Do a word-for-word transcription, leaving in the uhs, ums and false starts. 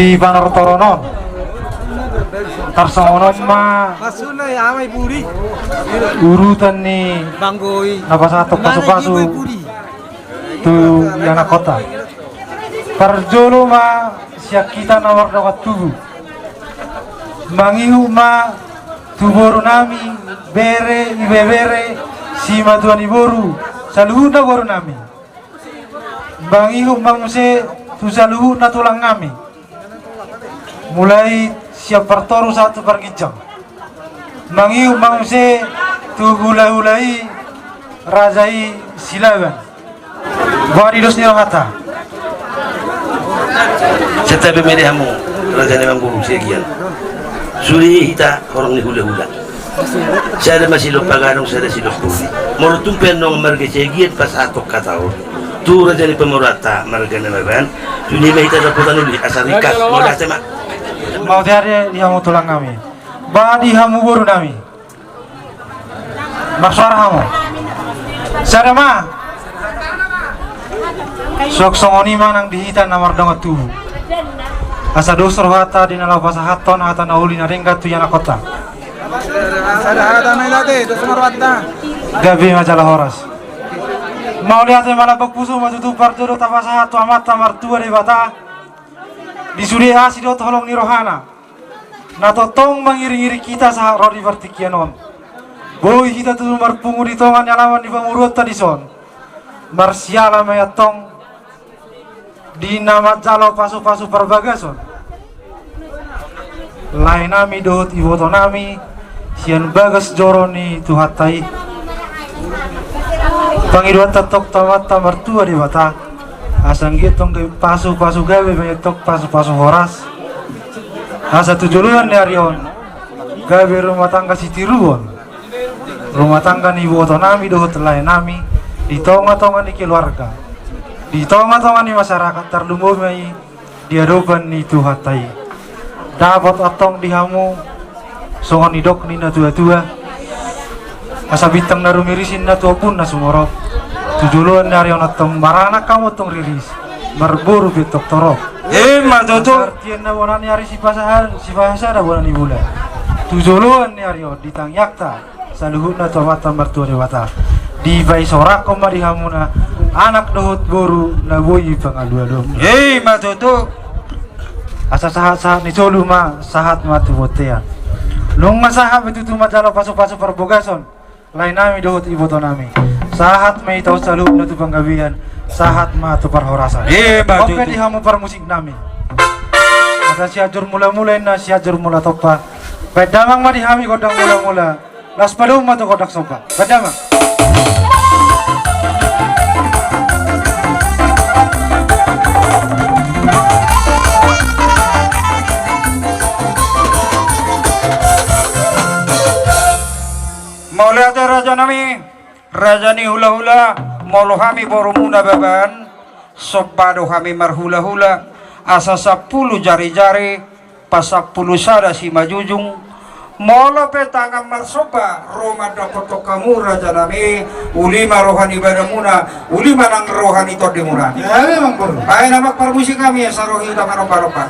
Di panortoron on, tarsongon on ma urutan ni na pasahat pasu-pasu tu ianakhonta. Parjolo ma sian hita na mardongan tubu, mangihut ma tu boru nami, bere, ibebere, simatua ni boru, saluhutna boru nami. Mangihut ma muse tu saluhutna tulang nami, mulai sian partoru sahat tu parginjang. Mangihut ma muse tu hulahula i, raja i Silaban. Boha do dos ni rohanta? Santabi ma di hamu, raja ni amangboru Siagian. Sude hita horong ni hulahula. Sada ma silompa gadong, sada silompa uli. Molo tung pe annon marga Siagian pasahathon hata on tu raja ni pamoruonta marga Nababan, sude ma hita dapotan uli asa ringkas. Mauliate ma. Mauliate di hamu tulang nami. Boha di hamu boru nami? Marsuara hamu. Sada ma. Suang songon i ma nang di hita na mardongan tubu, asa dos rohanta di na laho pasahathon hata na uli na denggan tu ianakhonta. Sada hata ma i, ate, dos ma rohanta. Gabe ma jala horas. Mauliate ma, lambok pusu ma tutu parjolo tapasahat tu Amanta Martua Debata, di sude asi dohot holong ni rohana na tongtong mangiring-iring hita sahat ro di partingkian on. Boi hita tutu marpungu di tonga ni alaman ni pamoruonta dison, marsiala ma i antong di na manjalo pasu-pasu parbagason lae nami dohot iboto nami sian bagas joro ni Tuhanta i. Pangidoanta antong tu Amanta Martua Debata, asa anggiat tong gabe pasu-pasu, gabe ma i antong pasu-pasu horas, asa tu joloan ni ari on gabe rumah tangga sitiruon rumah tangga ni iboto nami dohot lae nami, di tonga-tonga ni keluarga, di tonga-tonga ni masyarakat, tarlumobi ma i di adopan ni Tuhanta i. Dapot antong di hamu songon nidok ni natua-tua, asa bintang na rumiris i na tu ombun na sumorop. Tu joloan ni ari on antong maranak hamu antong riris, marboru pe antong torop. Ima tutu. Artian na bona ni ari sipasada, sipasada bona ni bulan. Tu joloan ni ari on di tangiangta saluhutna tu Amanta Martua Debata, dipaisorakhon ma di hamuna anak dohot boru na boi pangalualuan. Ima tutu. Asa sahat-sahat ni solu ma sahat ma tu bontean. Nunga sahat pe tutu manjalo pasu-pasu parbagason lae nami dohot iboto nami, sahat ma hita on saluhutna tu panggabean, sahat ma tu parhorasan. Ima tutu. Oke, di hamu parmusik nami, asa Sianjur Mula-mula inna Sianjur Mula Tompa. Baen damang ma di hami gondang mula-mula, laos padomu ma tu gondang somba. Baen damang. Mauliate raja nami, raja ni hula-hula. Molo hami borumuna Baban, somba do hami marhula-hula, asa sampulu jari-jari, pasampulu sada simanjujung. Molo pe tangan marsomba ro mandapothon hamu raja nami, uli ma roha ni badanmuna, uli ma nang roha ni tondimuna. Baen damang parmusik nami, asa ro hita manomba-nomba.